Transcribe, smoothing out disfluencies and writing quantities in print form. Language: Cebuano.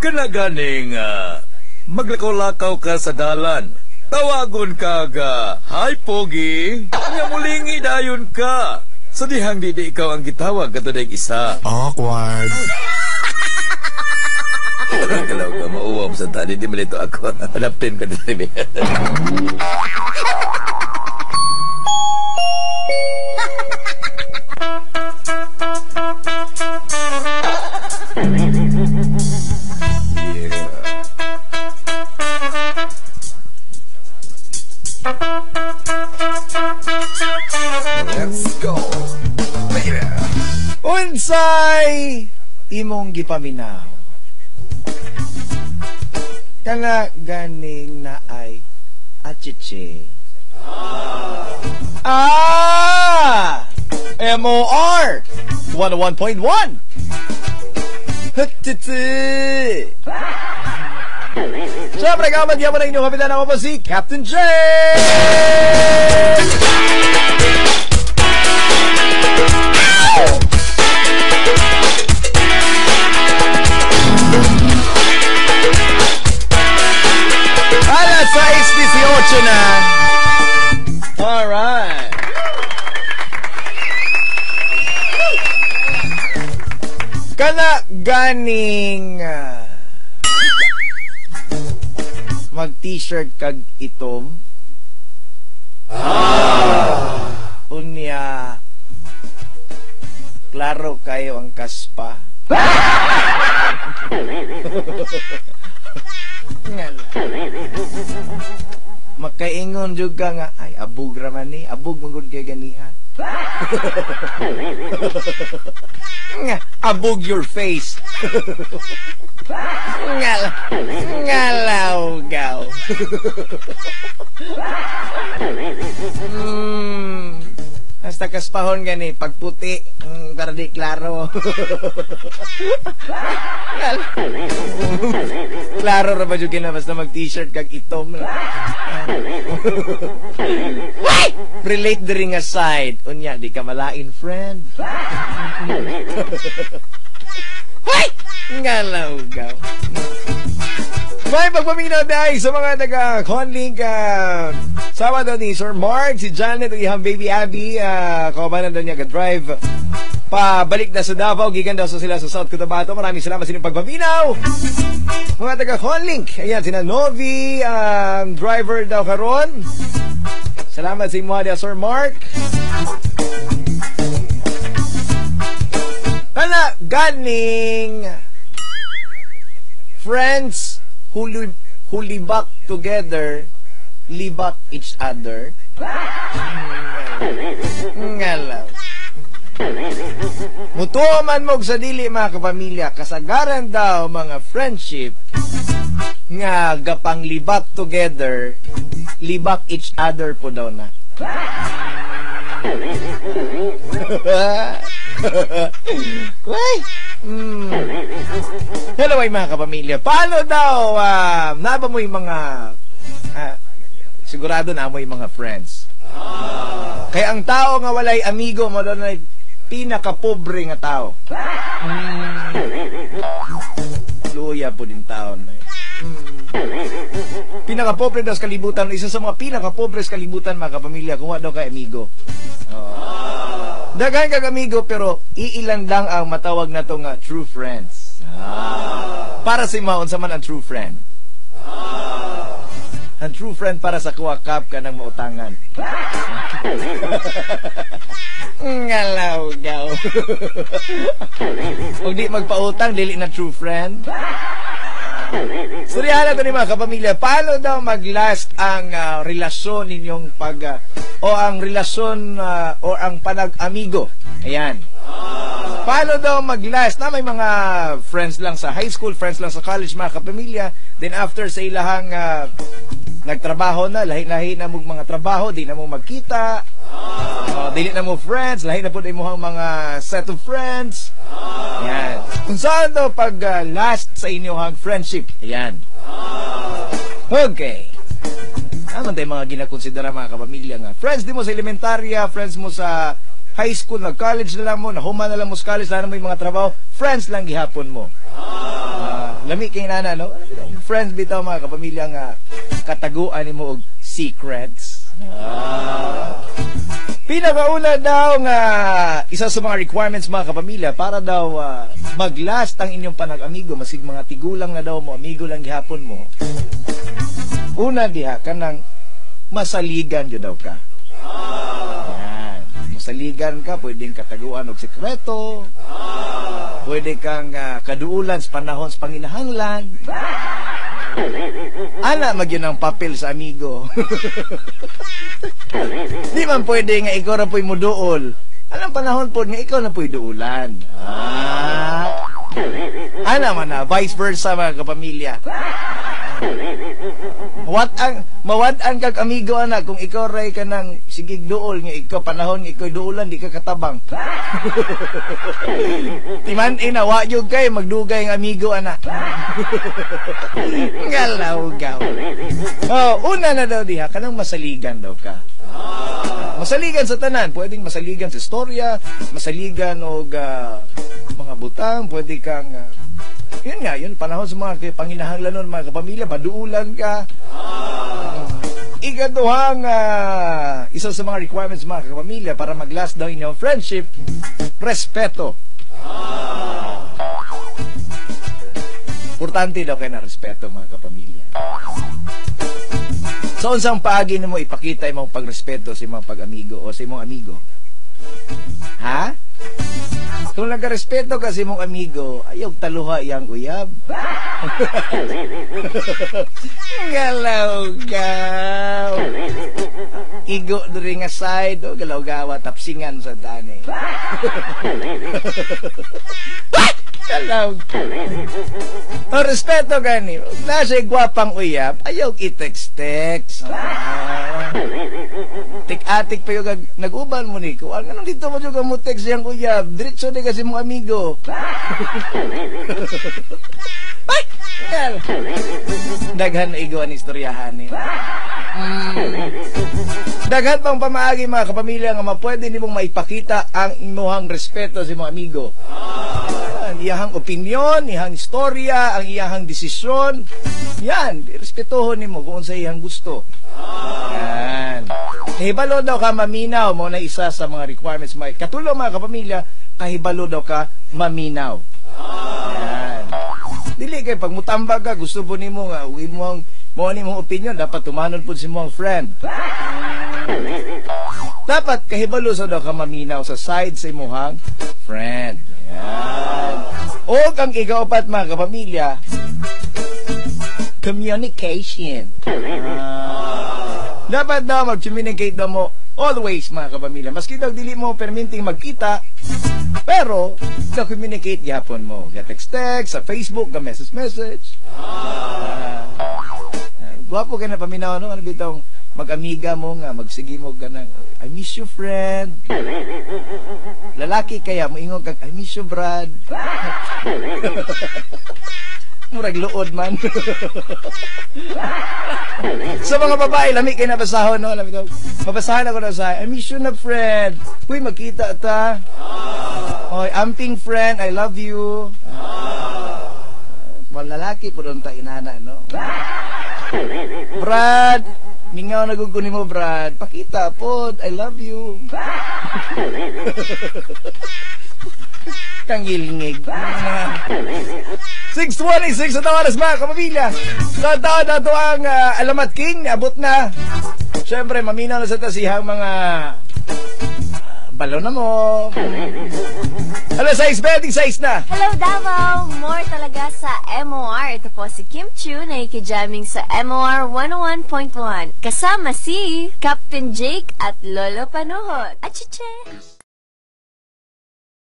Kana ganing maglakaw-lakaw ka sa dalan. Tawagon ka ga, "Hi pogi." Nga mulingi dayon ka. Sa dihang di di ikaw ang gitawag kato dayong isa. Awkward. Kalaw ka, mauwam sa tani. Di man ito ako. Hanapin ka dito. Yeah. Let's go, baby. Unsay imong gipaminaw? Kana ganing na ay achiche. Ah! MOR 101.1. Hutitsi! Siyempre, kamadya mo na inyong kapitan. Ako po si Captain J! Alas 6:18 na. Alright. Kana ganing mag t-shirt kag itom. Unya klaro kayo ang kaspa. Makaingon jud ka nga ay abog ra man ni, abog man gud kay ganiha. Nga, abog your face. Ngalaw gaw. Hasta kaspahon gani pagputi para di klaro. Klaro ra ba jud kina basta mag t-shirt kag itom. Why? Relate diri nga side. Unya di ka malain friend. Hoy! Ngalaw gaw. May pagpaminaw tayo sa mga taga-Conlink. Sama daw ni Sir Mark, si Janet, ang iyang baby Abby. Kaubanan daw niya ka-drive. Pabalik na sa Davao, gikan daw sa sila sa South Cotabato. Maraming salamat sa inyong pagpaminaw. Mga taga-Conlink, ayan, sina Novi, driver daw karon. Salamat sa imo diya, Sir Mark. Kana ganing friends who libak together, libak each other. Ngalaw. Mutuo man mo sa dili mga kapamilya, kasagaran daw mga friendship nga gapang libak together, libak each other po daw na. Ay. Hello ay mga kapamilya. Paano daw naba mo yung mga sigurado na mo yung mga friends. Kaya ang tao nga walay amigo mo daw na pinakapobre nga tao. Luya po din tao na. Pinakapobre daw sa kalibutan, isa sa mga pinakapobre sa kalibutan mga kapamilya, kung wa daw kay amigo. Daghan kag amigo pero iilan lang ang matawag na to nga true friends. Para sa imo, unsa man ang true friend? Ang true friend para sa kuha kap ka ng mautangan. Ngalaw gaw. Kung di magpautang, dili na true friend. Storyahan natin ni mga kapamilya, paano daw mag-last ang relasyon ninyong pag o ang relasyon o ang panag-amigo? Ayan. Paano daw mag-last? Na may mga friends lang sa high school, friends lang sa college, mga kapamilya. Then after sa ilahang nagtrabaho na, lahi-lahi na mong mga trabaho, di na mo magkita, dili na mo friends, lahi na po na imong mga set of friends. Ayan. Kung saan daw pag last sa inyong friendship. Ayan. Okay. Naman tayo mga ginakonsidera mga kapamilya nga. Friends di mo sa elementarya, friends mo sa high school, nag-college na lang mo, nahuman na lang mo sa college, na mo yung mga trabaho, friends lang gihapon mo. Lami kay nana, no? Friends bitaw, mga kapamilya, nga kataguan nimo og secrets. Ah. Pinakauna daw nga isa sa mga requirements, mga kapamilya, para daw maglast ang inyong panag-amigo, masig mga tigulang na daw mo, amigo lang gihapon mo. Una diha, kanang masaligan jud daw ka. Yan. Masaligan ka, pwedeng kataguan og sekreto. Pwede kang kaduulan sa panahon sa panginahanglan. Ana magyun ang papel sa amigo. Di man pwede nga ikaw ra po'y muduol. Anang panahon po nga ikaw na po'y duulan. Ah. Ana man na, vice versa, mga kapamilya. Wat ang mawad-an kag amigo ana kung ikaw ray ka ng sigig duol nga ikaw panahon nga ikaw duolan, di ka katabang. Timan ina wa gyud kay magdugay ang amigo ana. Galaw gaw. Oh, una na daw diha, kanang masaligan daw ka. Masaligan sa tanan, pwedeng masaligan sa istorya, masaligan og mga butang, pwede kang yun nga, yun, panahon sa mga panginahanglanon, mga kapamilya, maduulan ka. Ikaduhang isa sa mga requirements, mga kapamilya, para maglast daw inyong friendship, respeto. Importante daw kayo na respeto, mga kapamilya. Sa unsang paagi nimo ipakita imong pagrespeto sa imong pag-amigo o sa imong amigo? Ha? Kung nagarespeto ka sa imong amigo, ayaw taluha iyang uyab. Galaw-gaw. Igo diri nga side, o galaw-gawa, tapsingan sa tani. Galaw. O respeto gani. Nasa gwapang uyab, ayaw i-text-text. Ah. Tik-atik pa yung nag-uban mo ni ko. Ang anong dito mo juga mo text yang uyab? Diretso di kasi mong amigo. Ay! Daghan na igo ang istoryahan ni. Daghan pang pamaagi, mga kapamilya, nga mapwede nimong maipakita ang imuhang respeto sa imong amigo. Ang iyahang opinyon, iyahang istorya, ang iyahang desisyon. Yan, respetuhon nimo kung unsa iyang gusto. Yan. Kahibalo daw ka maminaw, mo na isa sa mga requirements. May katulong, mga kapamilya, kahibalo daw ka maminaw. Yan. Dili kay pag mutambag ka, gusto po nimo nga imong mo ni mong opinion, dapat tumanon pud si mong friend. Dapat kahibalo sa daw ka maminaw sa side sa imuhang friend. Yan. O ang ikaapat, mga kapamilya, communication. Dapat daw mag-communicate daw mo always, mga kapamilya. Maski daw dili mo perminting magkita, pero ga-communicate gyapon mo. Ga-text-text, sa Facebook, ga-message-message. Gwapo kay na paminaw, no? Ano bitong mag-amiga mo nga, magsige mo ganang, "I miss you, friend." Lalaki kaya, moingon kag, "I miss you, Brad." Murag luod man. Sa mga babae, lami kay nabasahon, no? Lami daw. Mabasahan ako na sa, "I miss you na, friend. Uy, magkita ta. Oy, amping, friend, I love you." Mga lalaki po doon ta inana, no? "Brad, mingaw na gud ko nimo, Brad. Pakita po, I love you." Kangilngig. 6:26 sa oras, mga kapamilya. Taon na ito ang Alamat King. Abot na. Siyempre, maminaw na sa tasihang mga balo na mo. Alas 6:26 na. Hello, Davao! More talaga sa MOR. Ito po si Kim Chiu na ikijamming sa MOR 101.1. Kasama si Captain Jake at Lolo Panuhot. Achiche!